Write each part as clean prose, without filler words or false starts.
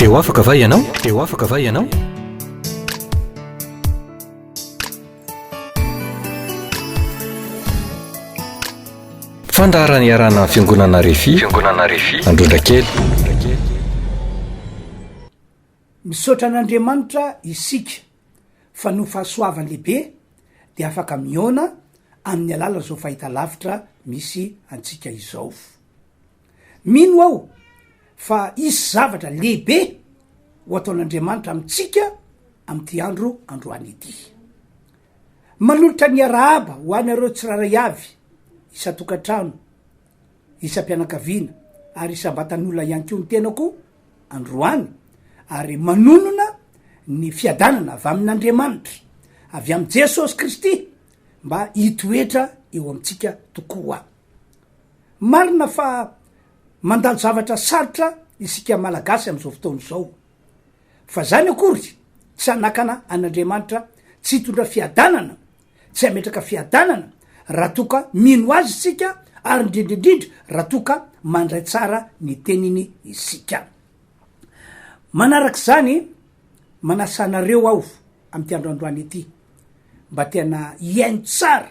Te ho afaka va ianao? Te ho afaka va ianao? Fandaharana iarahana amin'ny Fiangonana Refi, Fiangonana Refi, Androndrakely. Misaotra an'Andriamanitra isika fa noho fahasoavany lehibe dia afaka mihaona amin'ny alalan'izao fahitalavitra misy antsika izao. Mino aho fa hisy zavatra lehibe ho ataon'Andriamanitra amintsika amin'ity andro androany ity. Manolotra ny arahaba ho anareo tsirairay avy, isan-tokantrano, isam-pianakaviana ary isam-batan'olona ihany koa ny tenako androany ary manonona ny fiadanana avy amin'Andriamanitra, avy amin'i Jesosy Kristy mba hitoetra eo amintsika tokoa. Marina fa mandalo zavatra sarotra isika Malagasy amin'izao fotoana izao. Fa izany akory tsy hanakana an'Andriamanitra tsy hitondra fiadanana, tsy hametraka fiadanana raha toa ka mino Azy isika ary indrindra indrindra raha toa ka mandray tsara ny teniny isika. Manaraka izany, manasa anareo aho amin'ity andro androany ity mba tena hihaino tsara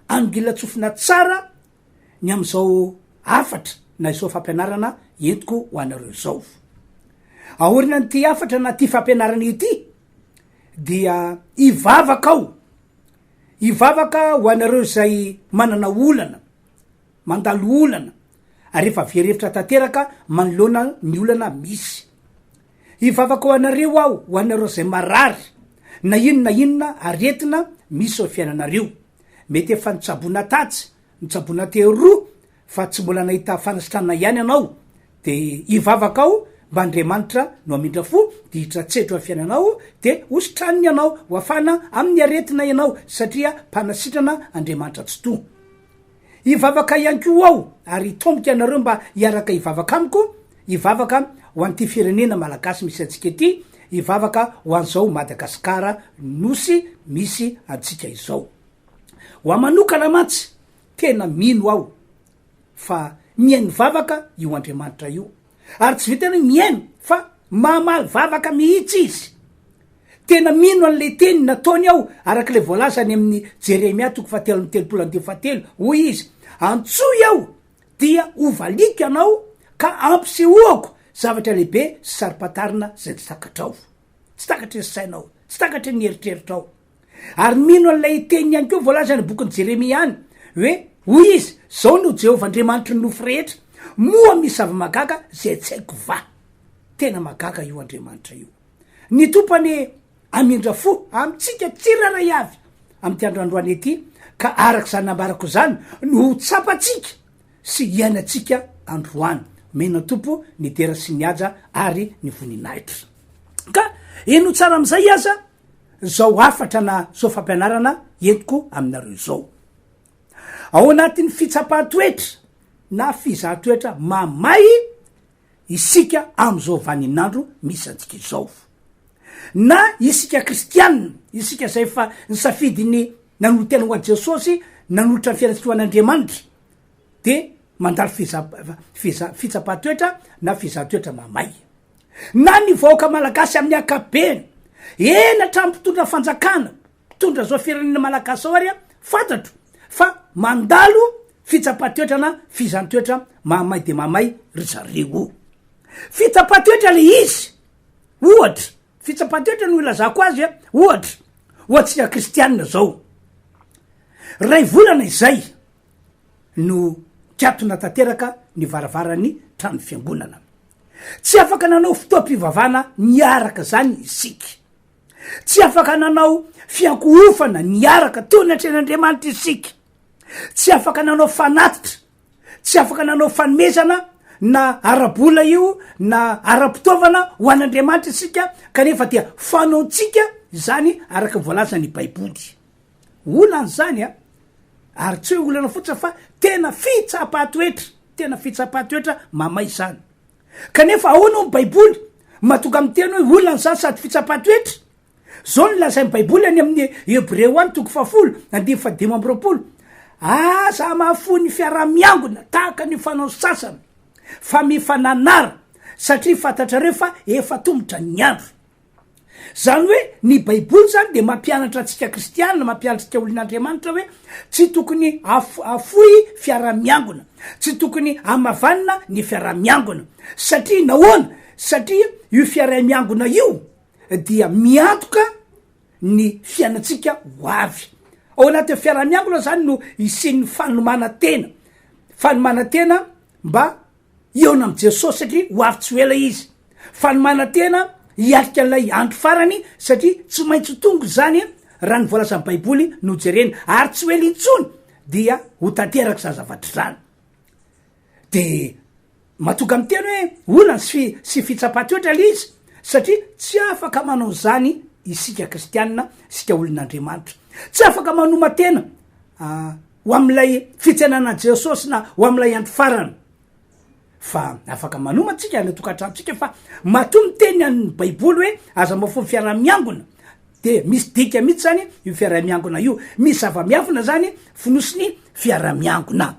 Angilan-tsofina tsara ny amin'izao hafatra na izao fampianarana entiko ho anareo izao. Aorianan'ity hafatra na ity fampianarana ity dia hivavaka aho, hivavaka ho anareo izay manana olana, mandalo olana ary efa very hevitra tanteraka manoloana ny olana misy. Hivavaka ho anareo aho, ho anareo izay marary, na inona na inona aretina misy eo fiainanareo. Mety efa nitsaboana tatsy, nitsaboana teroa, fa tsy mbola nahita fanasitranana ihany ianao, de hivavaka aho mba Andriamanitra no hamindra fo, de hitratsetra eo fiainanao, de ho sitraniny ianao, ho afahana amin'ny aretina ianao, satria mpanasitrana Andriamanitra Tsitoha. Hivavaka ihany koa aho ary hitombika anareo mba hiaraka hivavaka amiko, hivavaka ho an'ity firenena malagasy misy antsika ity, hivavaka ho an'izao Madagasikara nosy misy antsika izao. Ho ahy manokana mantsy, tena mino aho fa mihaino vavaka io Andriamanitra io. Ary tsy vitan'ny hoe mihaino fa mamaly vavaka mihitsy izy. Tena mino an'ilay teny nataony aho, araka ilay voalaza any amin'ny Jeremia toko fahatelo amby telopolo andininy fahatelo, hoy izy, Antsoy aho, dia hovaliako ianao, ka hampisehoako zavatra lehibe sy saro-pantarina izay tsy takatrao. Tsy takatry ny sainao, tsy takatry ny eritreritrao. Ary mino an'ilay teniny ihany koa voalaza any bokin'i Jeremia any, hoe, hoy izy, Izao no Jehovah Andriamanitry ny nofo rehetra, moa misy zava-mahagaga izay tsy haiko va? Tena mahagaga io Andriamanitra io. Ny Tompo anie hamindra fo amintsika tsirairay avy amin'ity andro androany ity ka araka izany nambarako izany no ho tsapantsika sy hiainantsika androany. Omena Tompo ny dera sy ny haja ary ny voninahitra. Ka henoy tsara amin'izay aza izao hafatra na izao fampianarana entiko aminareo izao. Ao anatin'ny fitsapan-toetra na fizahan-toetra mamay isika amin'izao vaninandro misy antsika izao. Na isika kristianina, isika izay efa nisafidy ny nanolo-tena ho an'i Jesosy, nanolotra ny fiainantsika ho an'Andriamanitra, dia mandalo fiza- fiza- fitsapan-toetra na fizahan-toetra mamay. Na ny vahoaka malagasy amin'ny ankapobeny, eny hatramin'ny mpitondra fanjakana, mpitondra zao firenena malagasy zao ary fantatro fa mandalo fitsapan-toetra na fizan-toetra mahamay de mahamay ry zareo. Fitsapan-toetra le izy, ohatra, fitsapan-toetra no ilazako azy a, ohatra, ho antsika kristianina zao, ray volana izay no nikatona tanteraka ny varavaran'ny trano fiangonana. Tsy afaka nanao fotoam-pivavahana niaraka zany isika. Tsy afaka nanao fiankohofana niaraka teo anatrehan'Andriamanitra isika. Tsy afaka nanao fanatitra, tsy afaka nanao fanomezana na ara-bola io na ara-pitaovana ho an'Andriamanitra isika, kanefa dia fanaontsika izany araka ny voalazan'ny Baiboly. Olana izany a! Ary tsy hoe olana fotsiny fa tena fitsapan-toetra, tena fitsapan-toetra mamay izany. Kanefa ahoana hoy ny Baiboly mahatonga miteny hoe olana izany sady fitsapan-toetra? Izao no lazain'ny Baiboly any amin'ny Hebreo any toko fahafolo andininy fahadimy amby roapolo, Aza mahafoy ny fiaraha-miangona tahaka ny fanao sasany, fa mifananara. satria fantatrareo fa efa atomotra ny andro. Zany hoe ny baiboly zany de mampianatra antsika kristiana, mampianatra antsika olon'Andriamanitra hoe tsy tokony afoy fiaraha-miangona, tsy tokony hamavanina ny fiaraha-miangona. Satria nahoana? Satria io fiaraha-miangona io dia miantoka ny fiainantsika ho avy. Ao anatin'ny fiaraha-miangona zany no hisian'ny fanomanan-tena, fanomanan-tena mba hihaona amin'i Jesosy satria ho avy tsy ho ela izy. Fanomanan-tena hiatrika an'ilay andro farany satria tsy maintsy ho tonga izany raha ny voalazan'ny Baiboly no jerena, ary tsy ho ela intsony dia ho tanteraka izany zavatra izany. De mahatonga miteny hoe olana sy sy fitsapan-toetra ilay izy satria tsy afaka manao izany isika kristianina, isika olon'Andriamanitra. Tsy afaka manoma-tena ho amin'ilay fitsenana an'i Jesosy na ho amin'ilay andro farany. Fa afaka manoma tsika any an-tokantranontsika fa matoa miteny an'ny Baiboly hoe aza mahafoy fiaraha-miangona de misy dika mihitsy zany io fiaraha-miangona io. Misy zava-miafina zany fonosiny fiaraha-miangona.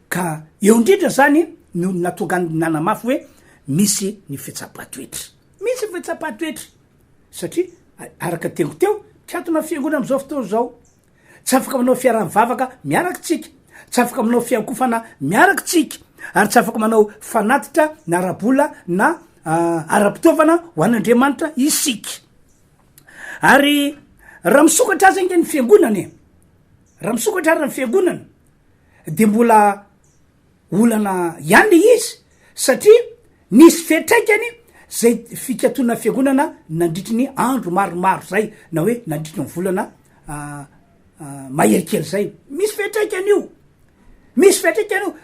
Ka eo indrindra zany no nahatonga ny nanamafy hoe misy ny fitsapan-toetra. Misy ny fitsapan-toetra satria araka teniko teo, mikatona ny fiangonana am'izao fotoana izao. Tsy afaka manao fiaraha-mivavaka miaraka tsika, tsy afaka manao fiankofana miaraka tsika, ary tsy afaka manao fanatitra na ara-bola na ara-pitaovana ho an'Andriamanitra isika. Ary raha misokatra aza ange ny fiangonana e, raha misokatra ary ny fiangonana de mbola olana ihany le izy satria nisy fiantraikany zay fikatona fiangonana nandritry ny andro maromaro zay na hoe nandritry ny volana mahery kely zay. Misy fiantraikany io, misy fiantraikany io.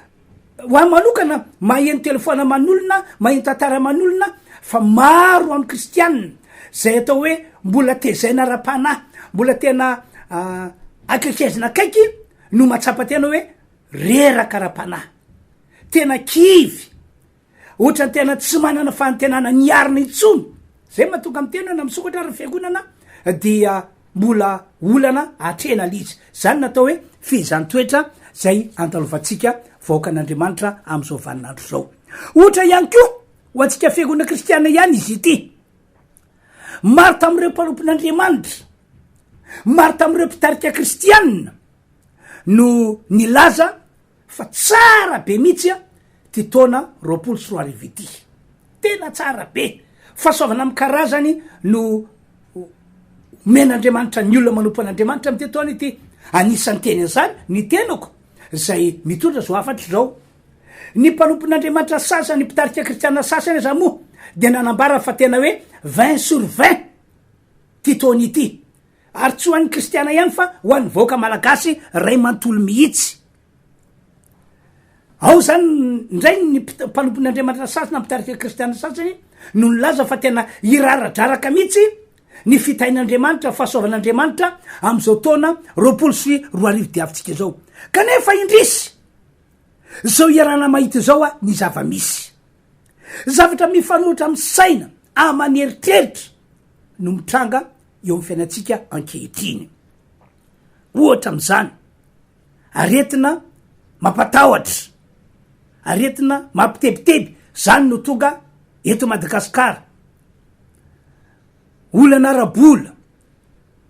Ho ahy manokana maheno telefaona aman'olona, maheno tantara aman'olona fa maro amy kristianina zay atao hoe mbola tezaina ara-panahy, mbola tena akaikezina akaiky no mahatsapa tena hoe reraka ara-panahy, tena kivy, ohatran'ny tena tsy manana fanantenana ny hiarina intsony. Zay mahatonga miteny hoe na misokatra ary ny fiangonana dia mbola olana atrehina le izy. Zany no atao hoe fehezan-toetra zay andalovantsika vahoakan'Andriamanitra amin'izao vaninandro izao. Ohatra ihany koa ho antsika fiangonana kristiana ihany izy ity. Maro tamin'ireo mpanompon'Andriamanitra, maro tamin'ireo mpitarika kristiana no nilaza fa tsara be mihitsy a ty taona 2020 ity, tena tsara be, fahasoavana amin'ny karazany no omen'Andriamanitra ny olona manompo an'Andriamanitra amin'ity taona ity, anisan'ny teny an'izany ny tenako zay mitondra zao hafatra izao. Ny mpanompon'Andriamanitra sasany, ny mpitarika kristiana sasany aza moa dia nanambara fa tena hoe 20 sur 20 ty taona ity. Ary tsy ho an'ny kristiana ihany fa ho an'ny vahoaka malagasy ray manontolo mihitsy. Ao zany indray ny mpanompon'Andriamanitra sasany na mpitarika kristiana sasany no nilaza fa tena hiraradraraka mihitsy ny fitahin'Andriamanitra, fahasoavan'Andriamanitra amin'izao taona 2020 diavintsika izao. Kanefa indrisy, izao iarahana mahita izao a ny zava-misy. Zavatra mifanohitra amin'ny saina aman'eritreritra no mitranga eo amin'ny fiainantsika ankehitriny. Ohatra amin'izany, aretina mampatahotra, aretina mampitebiteby, zany no tonga eto Madagasikara. Olana ara-bola,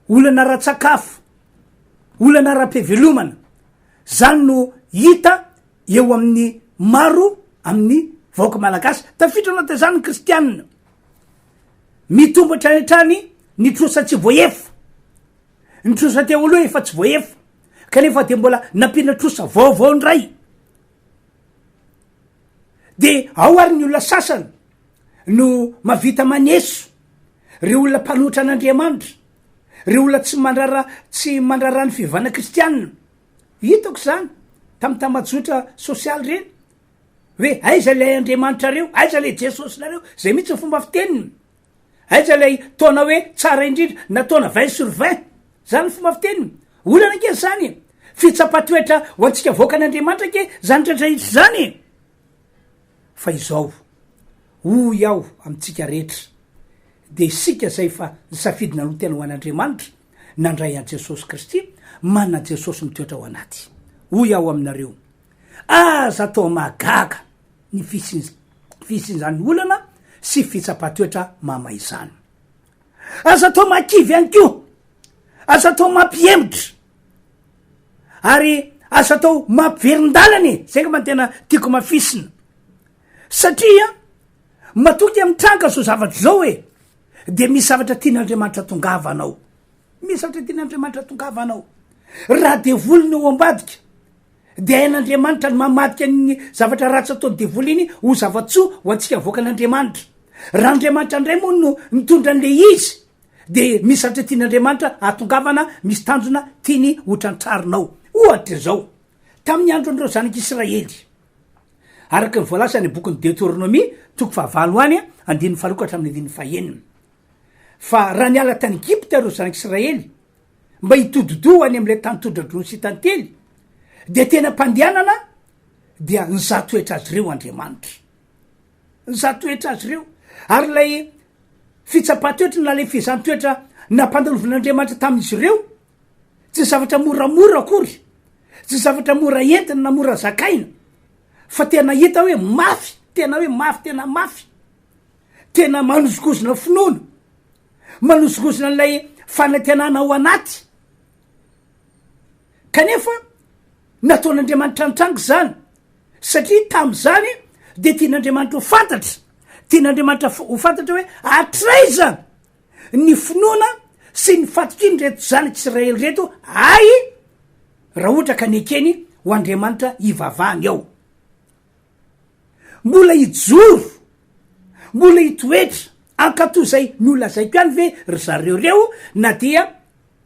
olana ara-tsakafo, olana ara-pivelomana, zany no hita eo amin'ny maro amin'ny vahoaka malagasy. Tafiditra ao anatin'izany ny kristianina. Mitombo hatrany hatrany ny trosa tsy voaefa. Ny trosa teo aloha efa tsy voaefa, kanefa dia mbola nampiana trosa vaovao indray. De ao ary ny olona sasany no mavita maneso reo olona mpanohitra an'Andriamanitra, reo olona tsy mandrara tsy mandrara ny fivavahana kristianina. Hitako izany tamin'ny tambajotra sosialy ireny. Hoe aiza ilay Andriamanitrareo, aiza ilay Jesosinareo, zay mihitsy ny fomba fiteniny. Aiza ilay taona hoe tsara indrindra na taona 20 sur 20, zany ny fomba fiteniny. Olana ange zany e! Fitsapan-toetra ho antsika vahoakan'Andriamanitra ange zany rehetra zany e! Fa izao, hoy aho amintsika rehetra, dia isika izay efa nisafidy nanolo tena ho an'Andriamanitra, nandray an'i Jesosy Kristy, manana Jesosy mitoetra ao anaty. Hoy aho aminareo, Aza atao mahagaga ny fisian'ny. fisian'izany olana sy fitsapan-toetra mamay izany. Aza atao mahakivy ihany koa, aza atao mampihemotra, ary aza atao mampiverin-dalana e, zay angamba no tena tiako hamafisina, satria matoky amin'ny tranga zao zavatra zao e, de misy zavatra tian'Andriamanitra tongavana ao, misy zavatra tian'Andriamanitra tongavana ao, raha devoly no ao ambadika, Dia hain'Andriamanitra ny mamadika ny zavatra ratsy ataon'ny devoly iny ho zava-tsoa ho antsika vahoakan'Andriamanitra. Raha Andriamanitra indray moa no nitondra an'ilay izy, dia misy zavatra tian'Andriamanitra hahatongavana, misy tanjona tiany hotrantrarina ao. Ohatra izao, tamin'ny andron'ireo zanak'Israely, araka ny voalaza any amin'ny bokin'ny Deoteronomia, toko fahavalo any, andininy faharoa ka hatramin'ny andininy fahenina, fa raha niala tany Egypta ireo zanak'Israely, mba hitodi-doha ho any amin'ilay tany tondra-drono sy tantely, dia tena am-pandehanana dia nizaha toetra azy ireo Andriamanitra. Nizaha toetra azy ireo. Ary ilay fitsapan-toetra na ilay fihezan-toetra nampandalovin'Andriamanitra tamin'izy ireo, tsy zavatra moramora akory, tsy zavatra mora entina na mora zakaina, fa tena hita hoe mafy, tena hoe mafy, tena mafy, tena manozongozona finoana. Manozongozona an'ilay fanantenana ao anaty. Kanefa nataon'Andriamanitra nitranga izany, satria tamin'izany dia tian'Andriamanitra ho fantatra, tian'Andriamanitra ho fantatra hoe hatraiza ny finoana sy ny fatokian'ireto zanak'Israely ireto ahy raha ohatra ka nekeny ho Andriamanitra hivavahany ao. Mbola hijoro, mbola hitoetra hankatò izay nolazaiko ihany ve ry zareo ireo na dia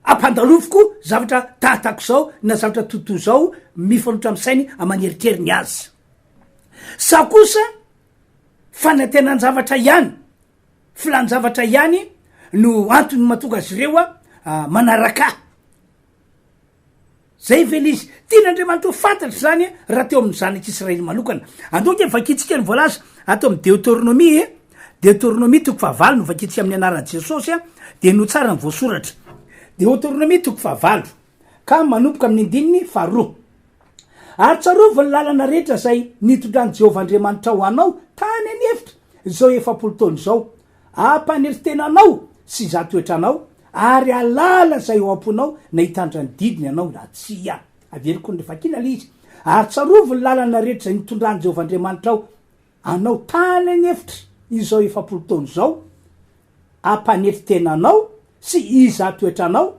ampandaloviko zavatra tahatako izao na zavatra totoa izao mifanotra amin'ny sainy aman'eritreriny aza? Sa kosa fanantenan-javatra ihany, filan-javatra ihany no antony mahatonga azy ireo manaraka ahy? Zay ve le izy? Tian'Andriamanitra ho fantatra izany raha teo amin'ny zanak'Israely manokana. Andao ange vakintsika ny voalaza ato amin'ny Deoteronomia e. Deoteronomia toko fahavalo no vakintsika amin'ny anaran'i Jesosy a, dia no tsara ny voasoratra. Deoteronomia toko fahavalo ka manomboka amin'ny andininy faharoa. Ary tsarovy ny lalana rehetra izay nitondran'i Jehovah Andriamanitrao anao tany an'efitra izao 40 taona izao, Hampanery tena anao sy izaho toetranao, ary hahalala izay ao am-ponao na hitandrina ny didiny ianao na tsia. Averiko ny vakina ilay izy. Ary tsarovy ny lalana rehetra izay nitondran'i Jehovah Andriamanitrao anao tany an'efitra izao 40 taona izao, hampanetry tena anao sy hizaha toetra anao,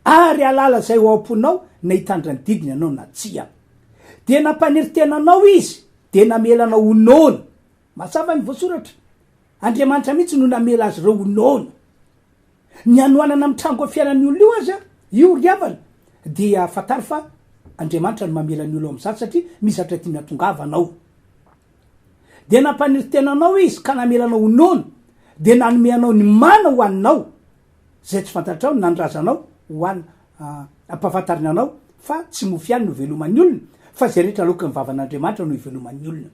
ary hahalala izay ao am-ponao na hitandrina ny didiny ianao na tsia. Dia nampanetry tena anao Izy, dia namela anao ho noana. Mazava ny voasoratra. Andriamanitra mihitsy no namela azy ireo ho noana. Ny hanoanana mitranga ao fiainan'ny olona io aza, io ry havana, dia fantaro fa Andriamanitra no mamela ny olona ao amin'izany satria misy zavatra tiany hatongavana ao. Dia nampaniry tena anao Izy ka namela anao ho noana, dia nanome anao ny mana ho haninao, izay tsy fantatrao na ny razanao ho an, ampahafantariny anao fa tsy mofo ihany no iveloman'ny olona, fa izay rehetra aloaky ny vavan'Andriamanitra no iveloman'ny olona.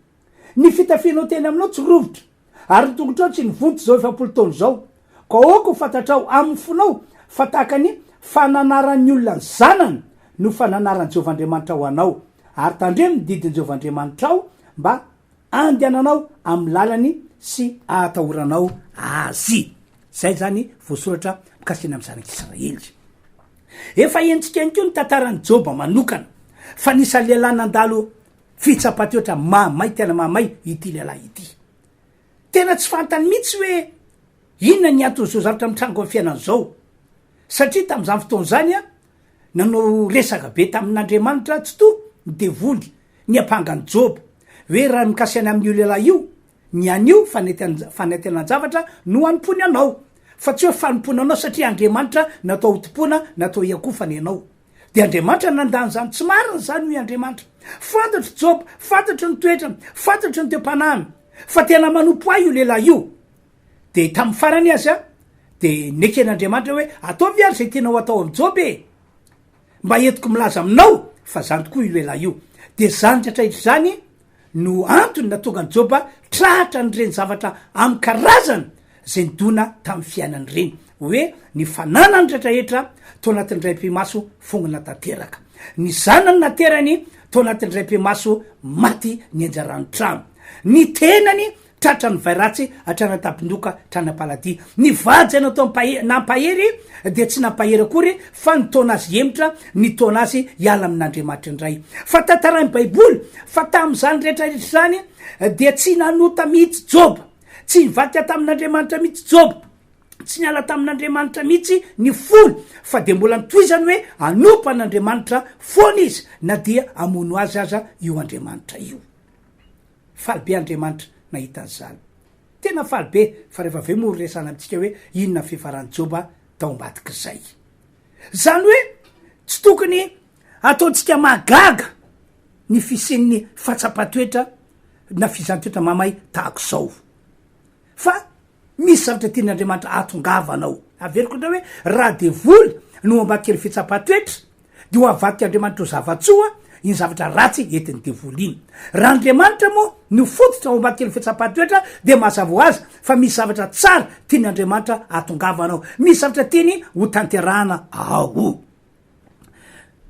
Ny fitafianao teny aminao tsy rovitra, ary ny tongotrao tsy nivonto izao 40 taona izao. Koa aoka ho fantatrao amin'ny fonao fa tahaka ny fananaran'ny olona ny zanany no fananaran'i Jehovah Andriamanitrao anao, ary tandremo ny didin'i Jehovah Andriamanitrao mba handehananao amin'ny lalany sy hahatahoranao azy. Izay izany voasoratra mikasika ny amin'ny zanak'Israely. Efa henontsika ihany koa ny tantaran'i Joba manokana, fa nisy lehilahy nandalo Fitsapan-toetra mahamay tena mahamay ity lehilahy ity. Tena tsy fantany mihitsy hoe inona ny anton'izao zavatra mitranga ao amin'ny fiainany izao. Satria tamin'izany fotoana izany, nanao resaka be tamin'Andriamanitra Tsitoha ny devoly, niampanga an'i Joba, hoe raha mikasika ny amin'io lehilahy io, ny anio fanantenan-javatra no hanompoany anao, fa tsy hoe fanompoana anao satria Andriamanitra natao hotompoana, natao hiakofana ianao. Dia Andriamanitra nandà an'izany. Tsy marina izany, hoy Andriamanitra. Fantatro Joba, fantatro ny toetrany, fantatro ny toe-panahiny, fa tena manompo ahy io lehilahy io. Dia tamin'ny farany aza, dia neken'Andriamanitra hoe, ataovy ary izay tianao hatao amin'i Joba e! Mba entiko milaza aminao fa izany tokoa io lehilahy io. Dia izany rehetra izany no antony nahatonga an'i Joba tratra an'ireny zavatra amin-karazany izay nidona tamin'ny fiainany ireny, hoe ny fananany rehetrahetra tao anatin'ny raim-pimaso fongana tanteraka, ny zanany naterany tao anatin'ny raim-pimaso maty nianjaran'ny trano, ny tenany. Tratra ny vay ratsy hatrany an-tampon-doka hatrany am-paladia. Ny vady izay natao nampahery dia tsy nampahery akory fa nitaona azy hihemotra, nitaona azy hiala amin'Andriamanitra indray. Fa tantarain'ny Baiboly fa tamin'izany rehetra rehetra izany dia tsy nanota mihitsy Joba. Tsy nivadika tamin'Andriamanitra mihitsy Joba. Tsy niala tamin'Andriamanitra mihitsy ny fony fa dia mbola nitohizany hoe hanompo an'Andriamanitra foana izy na dia hamono azy aza io Andriamanitra io. Faly be Andriamanitra nahita an'izany. Tena faly be, fa rehefa avy eo moa horesahana amintsika hoe inona ny fiafaran'i Joba tao ambadik'izay. Izany hoe tsy tokony hataontsika mahagaga ny fisian'ny fahatsapan-toetra na fizahàn-toetra mamay tahaka izao. Fa Misy zavatra tian'Andriamanitra hahatongavana ao. Averiko indray hoe, raha devoly no ao ambadiky ny fitsapan-toetra, dia ho avadik'Andriamanitra ho zava-tsoa iny zavatra ratsy entin'ny devoly iny. Raha Andriamanitra moa no fototra ao ambadiky ny fitsapan-toetra, dia mazava ho azy fa misy zavatra tsara tian'Andriamanitra hahatongavana ao. Misy zavatra tiany hotanterahana ao.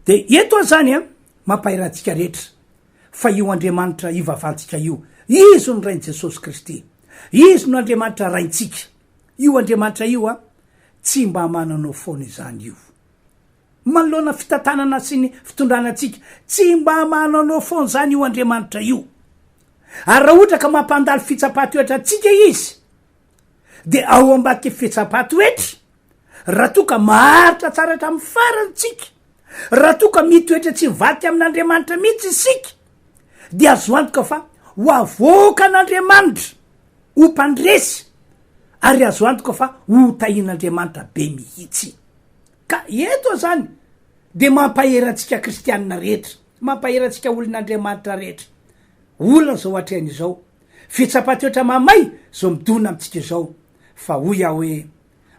Dia eto aho izany an, mampahery antsika rehetra. Fa io Andriamanitra ivavahantsika io, Izy no Rain'i Jesosy Kristy. Izy no Andriamanitra Raintsika. Io Andriamanitra io an, tsy mba mananao foana izany io. Manoloana fitantanana sy ny fitondrana antsika, tsy mba mananao foana izany io Andriamanitra io. Ary raha ohatra ka mampandalo fitsapan-toetra antsika Izy, dia ao ambadiky fitsapan-toetra, raha toa ka maharitra tsara hatramin'ny farany tsika, raha toa ka mitoetra tsy mivadika amin'Andriamanitra mihitsy isika, dia azo antoka fa ho avoakan'Andriamanitra ho mpandresy ary azo antoka fa ho tahian'Andriamanitra be mihitsy. Ka eto azany dia mampahery antsika kristianina rehetra, mampahery antsika olon'Andriamanitra rehetra. Olana izao atrehana izao, fitsapan-toetra mamay izao midona amintsika izao, fa hoy aho hoe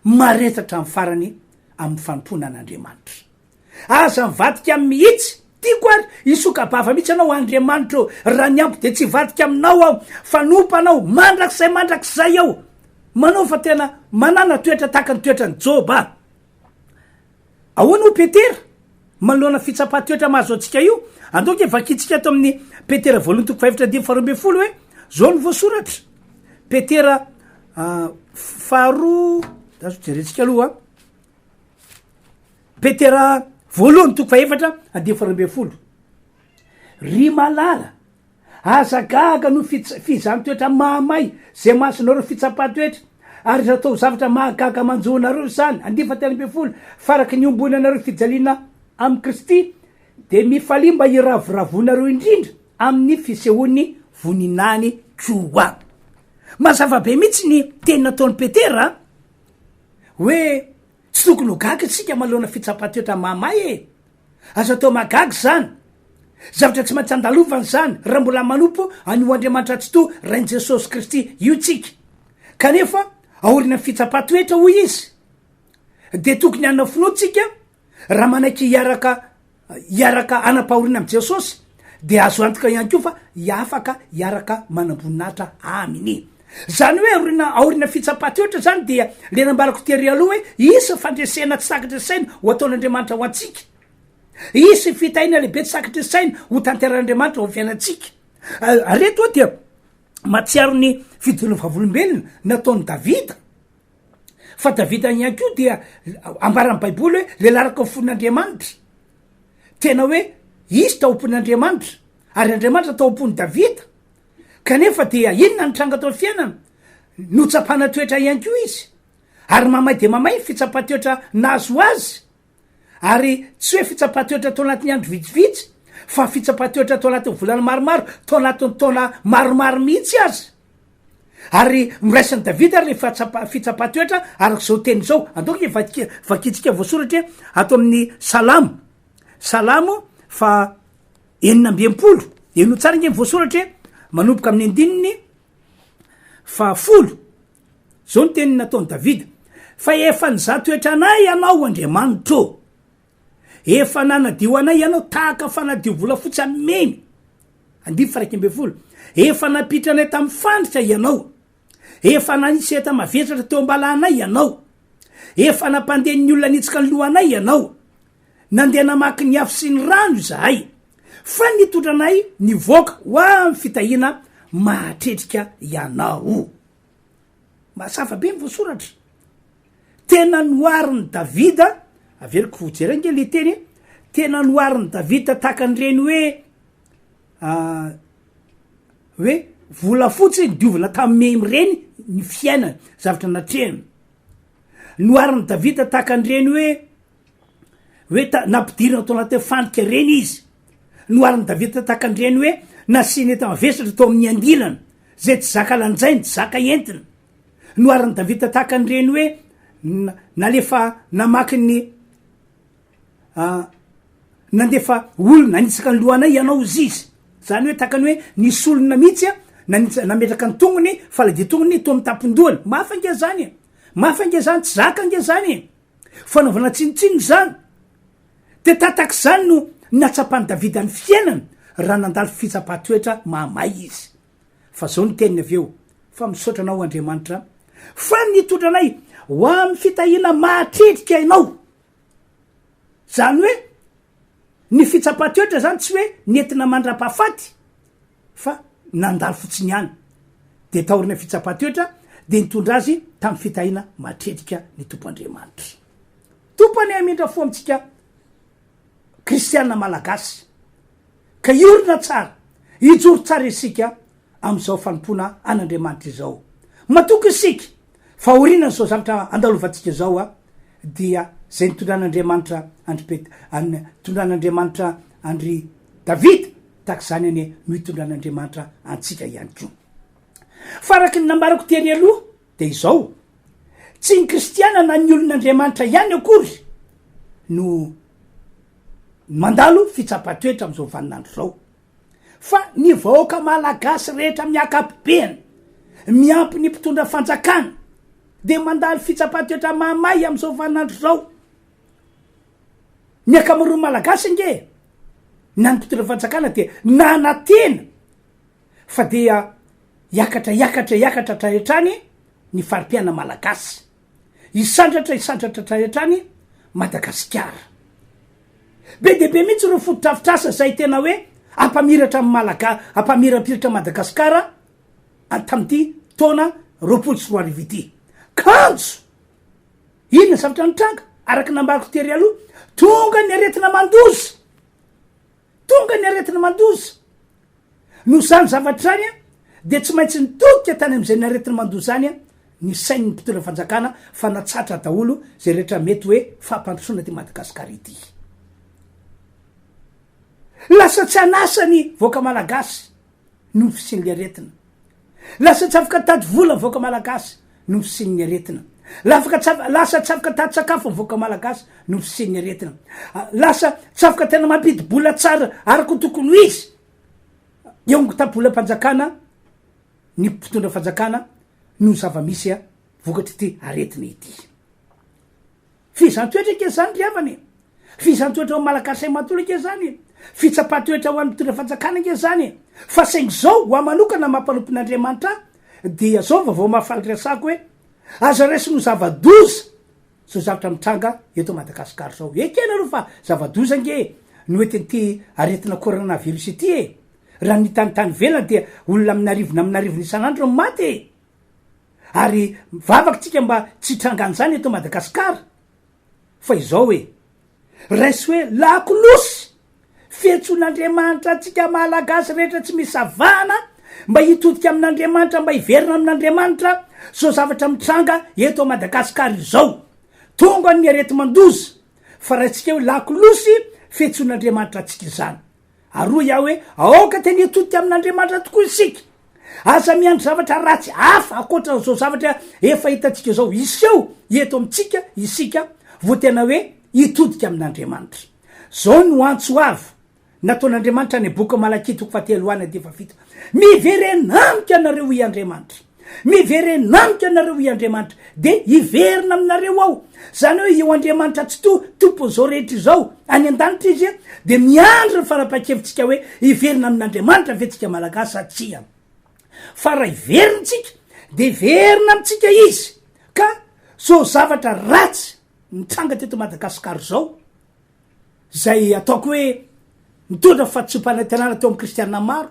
Mahareta hatramin'ny farany amin'ny fanompoana an'Andriamanitra. Aza mivadika aminy mihitsy. Tiako ary hisoka-bava mihitsy ianao, Andriamanitra ô, raha ny amiko dia tsy hivadika aminao aho, fa hanompo anao mandrakizay mandrakizay aho. Manao fa tena manana toetra tahaka ny toetran'i Joba. Ahoana hoy Petera, manoloana fitsapan-toetra mahazo antsika io? Andao ange vakintsika ato amin'ny Petera voalohany toko fahefatra andininy faharoa ambin'ny folo hoe, zao no voasoratra. Petera faharoa, azo jerentsika aloha. Petera voalohany toko fahefatra andininy faharoa ambin'ny folo. Ry malala, Aza gaga noho fizahàn-toetra mahamay izay masonareo fitsapan-toetra, ary aza atao zavatra mahagaga manjo anareo izany. Andiany fahatelo 13, Fa araka ny iombonanareo fijaliana amin'i Kristy, dia mifalia mba hiravoravoanareo indrindra amin'ny fisehoan'ny voninahiny koa. Mazava be mihitsy ny teny nataon'i Petera hoe tsy tokony ho gaga isika manoloana fitsapan-toetra mahamay e! Azo atao mahagaga izany. Zavatra tsy maintsy andalovana izany raha mbola manompo an'io Andriamanitra Tsitoha Rain'i Jesosy Kristy io tsika. Kanefa, aorian'ny fitsapan-toetra, hoy izy, dia tokony hanana finoana tsika raha manaiky hiaraka hiaraka hanam-pahoriana amin'i Jesosy, dia azo antoka ihany koa fa hiafaka hiaraka manam-boninahitra aminy. Zany hoe aoriana aoriana fitsapan-toetra zany dia le nambarako tery aloha hoe hisy fandresena tsy takatry ny saina ho ataon'Andriamanitra ho antsika. Hisy fitahiana lehibe tsy takatry ny saina ho tanterahin'Andriamanitra ho amin'ny fiainantsika. Ary eto aho dia mahatsiaro ny fijoroan'ny vavolombelona nataon'i Davida. Fa Davida ihany koa dia ambaran'ny Baiboly hoe lehilahy araka ny fon'Andriamanitra. Tena hoe izy tao am-pon'Andriamanitra ary Andriamanitra tao am-pon'i Davida. Kanefa dia inona no tranga tao fiainana? Notsapana toetra ihany koa izy, ary mamay dia mamay ny fitsapan-toetra nahazo azy, ary tsy hoe fitsapan-toetra tao anatin'ny andro vitsivitsy, fa fitsapan-toetra tao anatin'ny volana maromaro, tao anatin'ny taona maromaro mihitsy aza. Ary noraisin'i Davida ary ilay fitsapan-toetra araka izao teny izao. Andao ange vakintsika voasoratra ato amin'ny Salamo, Salamo fa 66, henoy tsara ange ny voasoratra e, manomboka amin'ny andininy fahafolo, zao ny teny nataon'i Davida, fa efa nizaha toetra anay ianao Andriamanitro ô, efa nanadio anay ianao tahaka fanadio volafotsy amin'ny memy, andininy faha 11, efa nampiditra anay tamin'ny fandrika ianao, efa nanisy enta-mavesatra teo am-balahanay ianao, efa nampandeha ny olona nitsika ny lohanay ianao, Nandeha namaky ny afo sy ny rano izahay, fa nitondra anay nivoaka ho amin'ny fitahiana mahatretrika ianao. Mazava be ny voasoratra. Tena noharin'i Davida, averiko ho jereo ange le teny e, tena noharin'i Davida tahaka an'ireny hoe hoe volafotsy nidiovina tamin'ny memy ireny ny fiainany, zavatra natrehiny. Noharin'i Davida tahaka an'ireny hoe hoe ta- nampidirina tao anatin'ny fandrika ireny izy. Noharin'i Davida tahaka an'ireny hoe nasiany enta-mavesatra tao amin'ny andilana, izay tsy zaka lanjaina, tsy zaka entina. Noharin'i Davida tahaka an'ireny hoe nalefa namaky ny nandefa olona hanitsaka ny lohanay ianao hozy izy. Zany hoe tahaka ny hoe nisy olona mihitsy a, nanitsa- nametraka ny tongony, faladia-tongony teo amin'ny tampon-dohany. Mafy ange zany e! Mafy ange zany, tsy zaka ange zany e! Fanaovana tsinontsinona izany. Dia tatak'izany no nahatsapan'i Davida ny fiainany raha nandalo fitsapan-toetra mahamay izy. Fa zao ny teniny avy eo, Fa misaotra anao Andriamanitra fa nitondra anay ho amin'ny fitahiana mahatretrika ianao. Zany hoe ny fitsapan-toetra zany tsy hoe nentina mandra-pahafaty fa nandalo fotsiny ihany. Dia taorian'ny fitsapan-toetra dia nitondra azy tamin'ny fitahiana mahatretrika ny Tompo Andriamanitra. Tompo anie hamindra fo amintsika kristiana malagasy ka hiorina tsara, hijoro tsara isika amin'izao fanompoana an'Andriamanitra izao. Matoky isika fa aorianan'izao zavatra andalovantsika izao dia izay nitondran'Andriamanitra an-dry Pet-, an-, nitondran'Andriamanitra an-dry Davida, tahaka izany anie no hitondran'Andriamanitra antsika ihany koa. Fa araka ny nambarako tery aloha dia izao, tsy ny kristiana na ny olon'Andriamanitra ihany akory no mandalo fitsapan-toetra amin'izao vaninandro izao. Fa ny vahoaka malagasy rehetra amin'ny ankapobeny, miampy ny mpitondra fanjakana, dia mandalo fitsapan-toetra mahamay amin'izao vaninandro izao. Ny ankamaroan'ny malagasy ange, na ny mpitondra fanjakana dia nanantena fa dia hiakatra hiakatra hiakatra hatrany hatrany ny fari-piainana malagasy. Hisandratra hisandratra hatrany hatrany Madagasikara. Be dia be mihitsy ireo fotodrafitrasa izay tena hoe hampamiratra ny Malaga, hampamirapiratra Madagasikara tamin'ity taona 2020 ity. Kanjo, inona zavatra nitranga? Araka ny nambarako tery aloha, tonga ny aretina mandoza. Tonga ny aretina mandoza. Noho izany zavatra izany dia tsy maintsy nitodika tany amin'izay ny aretina mandoza izany ny sain'ny mpitondra fanjakana fa natsatra daholo izay rehetra mety hoe fampandrosoana ity Madagasikara ity. Lasa tsy an'asa ny vahoaka malagasy noho ny fisian'ny aretina. Lasa tsy afaka nitady vola ny vahoaka malagasy noho ny fisian'ny aretina. Lafaka tsy af- lasa tsy afaka nitady sakafo ny vahoaka malagasy noho ny fisian'ny aretina. Lasa tsy afaka tena mampidi-bola tsara araka ny tokony ho izy eo amin'ny kitapolam-panjakana ny mpitondra fanjakana noho ny zava-misy vokatr'ity aretina ity. Fehezan-toetra ange izany ry havana e! Fehezan-toetra ho an'ny Malagasy iray manontolo ange izany e! Fitsapan-toetra ho an'ny mpitondra fanjakana ange izany e! Fa saingy izao, ho ahy manokana maha mpanompon'Andriamanitra ahy, dia izao vaovao mahafaly resahako hoe, aza raisina ho zava-doza izao zavatra mitranga eto Madagasikara izao. Ekena aloha fa zava-doza ange no entin'ity aretina coronavirus ity e! Raha ny tany tany ivelany dia olona amin'arivony amin'arivony isan'andro no maty e! Ary mivavaka tsika mba tsy hitrangan'izany eto Madagascar fa izao e, raiso hoe lakolosy fiantsoan'Andriamanitra antsika Malagasy rehetra tsy misy avahana mba hitodika amin'Andriamanitra mba hiverina amin'Andriamanitra zao zavatra mitranga eto Madagascar izao. Tonga ny areti-mandoza fa raintsika hoe lakolosy fiantsoan'Andriamanitra antsika izany. Ary hoy aho hoe, Aoka tena hitodika amin'Andriamanitra tokoa isika. Aza miandry zavatra ratsy hafa ankoatra an'izao zavatra efa hitantsika izao hiseho eto amintsika isika vao tena hoe hitodika amin'Andriamanitra. Izao no antso avo nataon'Andriamanitra any boky Malakia toko fahatelo any andiany fahafito, Miverena amiko ianareo hoy Andriamanitra. Miverena amiko ianareo hoy Andriamanitra, dia hiverina aminareo aho. Izany hoe io Andriamanitra Tsitoha, Tompon'izao rehetra izao, any an-danitra Izy, dia miandry ny fanapahan-kevitsika hoe hiverina amin'Andriamanitra ve tsika Malagasy sa tsia. Fa raha hiverina tsika, dia hiverina amintsika Izy. Ka zao zavatra ratsy nitranga teto Madagasikara izao, izay ataoko hoe nitondra fahadisoam-panantenana teo amin'ny kristiana maro.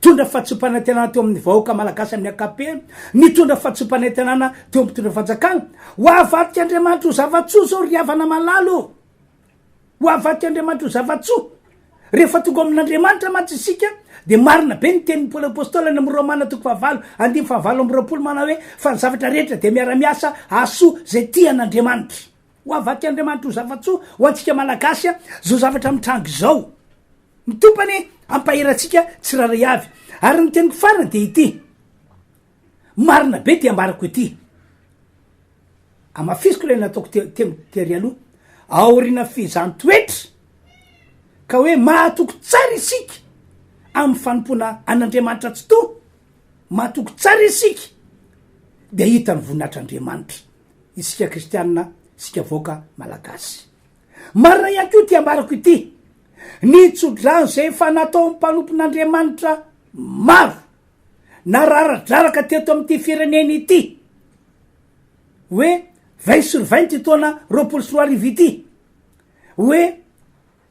Nitondra fahadisoam-panantenana teo amin'ny vahoaka malagasy amin'ny ankapobeny, nitondra fahadisoam-panantenana teo amin'ny mpitondra fanjakana. Ho avadik'Andriamanitra ho zava-tsoa izao ry havana malala ô! Ho avadik'Andriamanitra ho zava-tsoa. Rehefa tonga ao amin'Andriamanitra mantsy isika dia marina be ny tenin'i Paoly Apostoly any amin'ny Romana toko fahavalo andininy fahavalo amby 20 manao hoe fa ny zavatra rehetra dia miara-miasa hahasoa izay tia an'Andriamanitra. Ho avadik'Andriamanitra ho zava-tsoa ho antsika Malagasy izao zavatra mitranga izao. Ny Tompo anie hampahery antsika tsirairay avy. Ary ny teniko farany dia ity, marina be ity ambarako ity, hamafisiko ilay nataoko te- tery aloha, aorian'ny fehezan-toetra, ka hoe mahatoky tsara isika amin'ny fanompoana an'Andriamanitra Tsitoha, mahatoky tsara isika, dia hita ny voninahitr'Andriamanitra, isika kristianina, isika vahoaka malagasy. Marina ihany koa ity ambarako ity, ny tsodrano izay efa nataon'ny mpanompon'Andriamanitra maro nararadraraka teto amin'ity firenena ity, hoe vingt sur vingt ity taona 2020 ity, hoe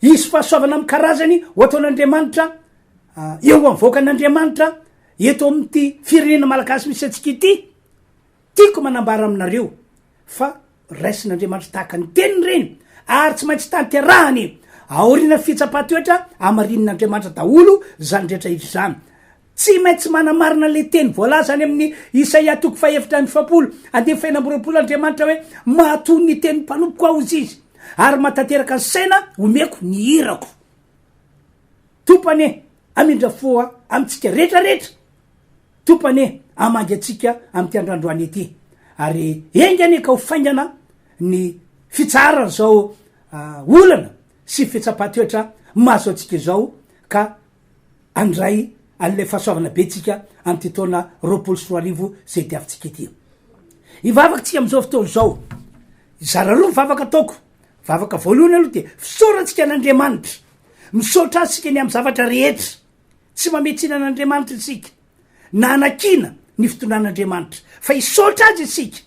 hisy fahasoavana amin'ny karazany ho ataon'Andriamanitra eo amin'ny vahoakan'Andriamanitra eto amin'ity firenena malagasy misy antsika ity, tiako manambara aminareo fa raisin'Andriamanitra tahaka ny teniny ireny ary tsy maintsy tanterahany aoriana fitsapan-toetra amarinin'Andriamanitra daholo izany rehetra izany. Tsy maintsy manamarina ilay teny voalaza any amin'ny Isaia toko faha-44 andininy faha-26 Andriamanitra hoe mahatoa ny tenin'ny mpanompoko aho hozy izy ary mahatanteraka ny saina omeko ny irako. Tompo anie hamindra fo amintsika rehetra rehetra. Tompo anie hamangy antsika amin'ity andro androany ity ary enga anie ka ho faingana ny fitsaharan'izao olana sy fitsapan-toetra mahazo antsika izao ka handray an'ilay fahasoavana be tsika amin'ity taona 2020 izay diavintsika ity. Hivavaka tsika amin'izao fotoana izao. Hizara roa ny vavaka ataoko. Vavaka voalohany aloha dia fisaorantsika an'Andriamanitra. Misaotra azy tsika ny amin'ny zavatra rehetra. Tsy mametrina an'Andriamanitra isika, na hanakiana ny fitondran'Andriamanitra, fa hisaotra Azy isika,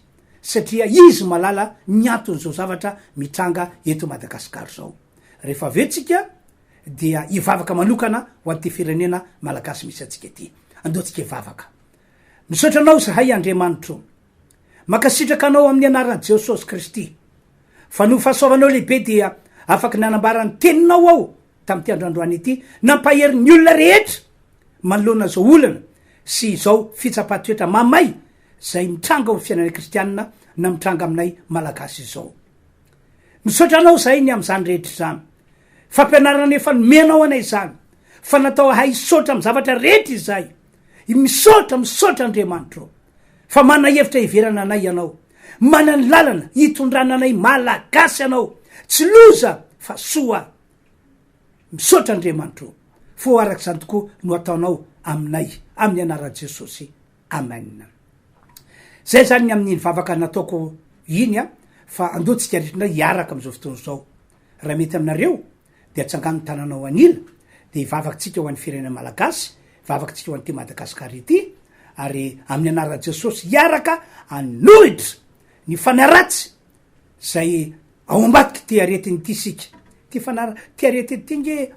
satria Izy mahalala ny anton'izao zavatra mitranga eto Madagasikara izao. Rehefa avy eo tsika dia hivavaka manokana ho an'ity firenena malagasy misy antsika ity. Andao tsika hivavaka. Misaotra Anao izahay Andriamanitro. Mankasitraka Anao amin'ny anaran'i Jesosy Kristy, fa noho fahasoavanao lehibe dia afaky nanambara ny teninao aho tamin'ity andro androany ity, nampahery ny olona rehetra manoloana izao olana sy izao fitsapan-toetra mamay izay mitranga ao amin'ny fiainanay kristianina na mitranga aminay Malagasy izao. Misaotra anao izahay ny amin'izany rehetra izany. Fampianarana efa nomenao anay izany, fa natao hahay hisaotra amin'ny zavatra rehetra izahay. Misaotra, misaotra Andriamanitra ô, fa manana hevitra hiverana anay Ianao, manana ny lalana hitondrana anay Malagasy Ianao, tsy loza fa soa. Misaotra Andriamanitra ô, fa ho araka izany tokoa no ataonao aminay, amin'ny anaran'i Jesosy. Amen. Zay zany ny amin'iny vavaka nataoko iny a, fa andao tsika rehetra indray hiaraka amin'izao fotoana izao. Raha mety aminareo dia atsangano ny tananao an'ila dia hivavaka tsika ho an'ny firenena malagasy, hivavaka tsika ho an'ity Madagasikara ity, ary amin'ny anaran'i Jesosy hiaraka hanohitra ny fanahy ratsy zay ao ambadik'ity aretina ity isika. Ty fanahy, ty aretina ity nge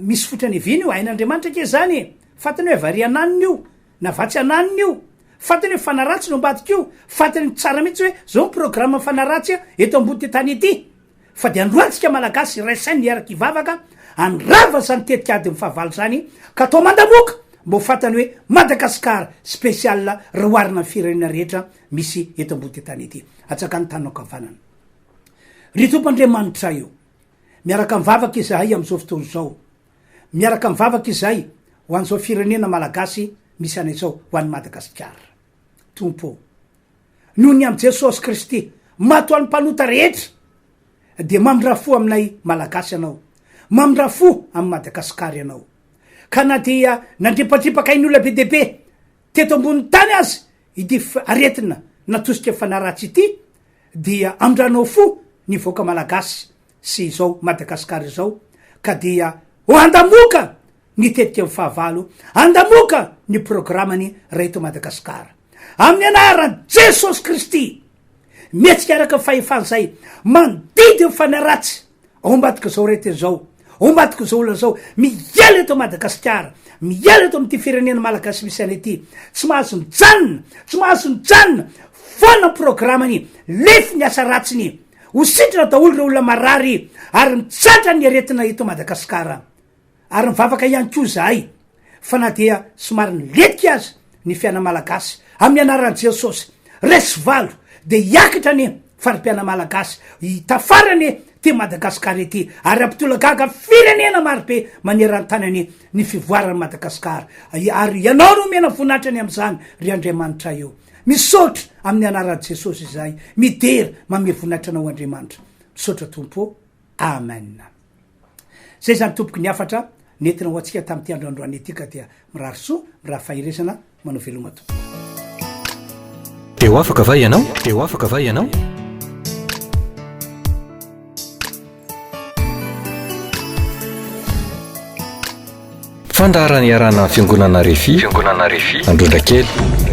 misy fotrany evina io, hain'Andriamanitra ange zany e! Fantany hoe avaria ananiny io, na vatsy ananiny io, fantany hoe fanahy ratsy no ambadika io, fantany tsara mihitsy hoe zao ny programme fanahy ratsy eto ambony tany ety. Fa dia androany tsika Malagasy iray saina hiaraka hivavaka handrava izany tetika adin'ny fahavalo izany ka atao mandamoka mba ho fantany hoe Madagascar spécial raha oharina amin'ny firenena rehetra misy eto ambony tany ety. Atsakano ny tananao ankavanana. Ry Tompo Andriamanitray o, miaraka mivavaka izahay amin'izao fotoana izao. Miaraka mivavaka izahay ho an'izao firenena Malagasy misy anay izao, ho an'i Madagasikara. Tompo o, Noho ny amin'i Jesosy Kristy, maty ho an'ny mpanota rehetra, dia mamindrà fo aminay Malagasy Ianao. Mamindrà fo amin'i Madagasikara Ianao. Ka na dia nandripadripaka ain'olona be dia be teto ambonin'ny tany aza ity aretina natosika fanahy ratsy ity, dia amindranao fo ny vahoaka Malagasy sy izao Madagasikara izao, ka dia ho handamoka ny tetika ny fahavalo, handamoka ny programany raha eto Madagasikara. Amin'ny anaran'i Jesosy Kristy, mihetsika araka ny fahefana izay mandidy ny fanahy ratsy ao ambadik'izao aretina izao, ao ambadik'izao olana izao, miely eto Madagasikara. Miala eto amin'ity firenena malagasy misy anay ity. Tsy mahazo mijanona, tsy mahazo mijanona. Foana ny programany, lefy ny asa ratsiny. Ho sitrana daholo ireo olona marary ary mitsahatra ny aretina eto Madagasikara. Ary mivavaka ihany koa izahay fa na dia somary nilentika aza ny fiainana malagasy, amin'ny anaran'i Jesosy, resy valo dia hiakatra anie fari-piainana malagasy, hitafara anie ity Madagasikara ity ary hampitolagaga firenena marobe maneran-tany anie ny fivoaran'i Madagasikara. Ary Ianao no omena voninahitra ny amin'izany ry Andriamanitray o. Misaotra amin'ny anaran'i Jesosy izahay, midera, manome voninahitra Anao Andriamanitra. Misaotra Tompo o. Amen. Zay zany tompoko ny hafatra nentina ho antsika tamin'ity andro androany ity ka dia mirary soa, mirary faherezana, manao veloma tompoko. Dia ho afaka va ianao? Dia ho afaka va ianao? Fandaharana iarahana amin'ny Fiangonana Refi, Fiangonana Refi, Androndrakely.